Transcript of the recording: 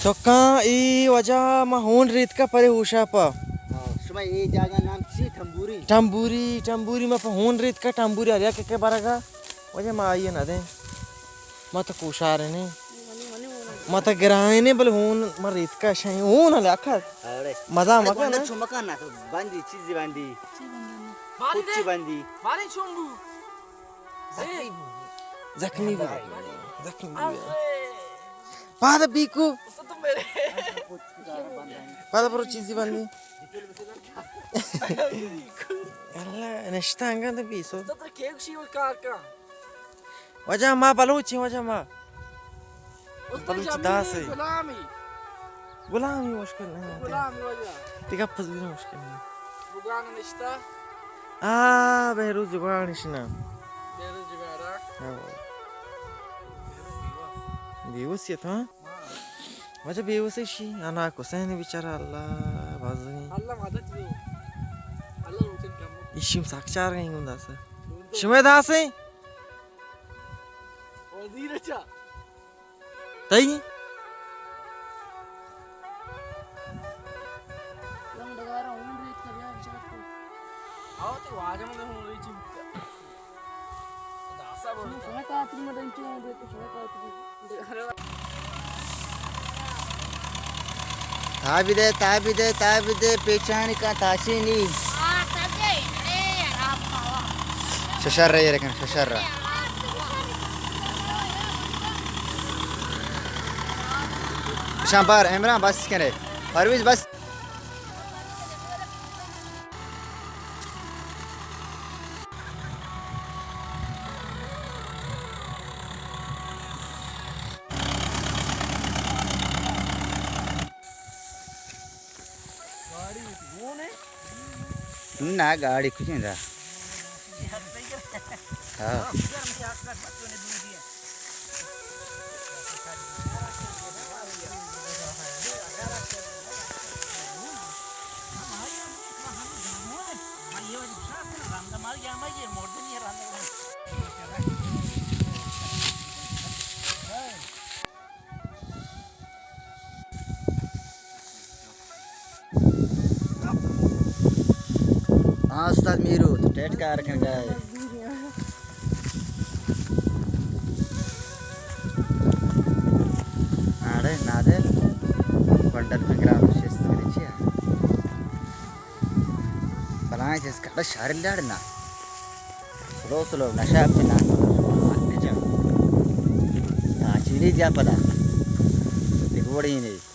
چکاں، اے واجہ ما ہون ریتکا پرے ہوشاپا۔ ہاں، شما اے جاگہ نام چی؟ ٹمبوری؟ ٹمبوری، ٹمبوری ما پہ ہون ریتکا، ٹمبوری ہر یک کے برگا۔ واجہ ما آئیے نہ دیں۔ ما تو کوشارے نے۔ ما تو گرائے نے، بلے ہون ما ریتکا شاہیں۔ ہون ہلے اکھر۔ ارے۔ مزہ ارے، مکن گونڈا نا۔ چو مکن نا، تو بندی، چیزی بندی۔ چی بندی؟ کچی بندی۔ بارے چون بو؟ زخمی بو۔ زخمی بو۔ زخمی بو۔ ارے۔ پاد بیکو۔ پاد برو چیزی بندی۔ اللہ، نشتہ انگا تو بیسو۔ واجہ ما بلوچیں، واجہ ما۔ بلوچ داس ہے۔ غلامی۔ غلامی مشکل نہیں ہے۔ غلامی واجہ۔ تیگا پذیر مشکل نہیں۔ بگان نشتہ۔ آ، بہروز جگاڑ نشنا۔ بہروز جگاڑا۔ ہاں۔ بیوس یہ تھا۔ واجہ بیوس ایشی، انا کسین بیچارہ اللہ بازنی۔ اللہ مدد دیو۔ اللہ روچن کم۔ ایشی ساک چار گئیں گندا سا۔ شمے داسے؟ وزیر چا؟ تئی؟ تابی دے، تابی دے، تابی دے، پیچانی کا تاشینی۔ ششر رہی رکھن، ششر رہا۔ شام بار عمران بس کرے، پرویز بس۔ نہ، گاڑی کجیں دا؟ ہاں۔ ہاں استاد میرو، تو ٹیٹ کار کن گائے۔ اڑے نادر، بنڈل پنگرام شست کرے چیا؟ بلائیں چیز کڑا شہر لاڑ نا۔ سلو سلو نشہ پہ نا۔ نجم۔ ہاں، چیلی دیا پدا۔ دگوڑی نہیں۔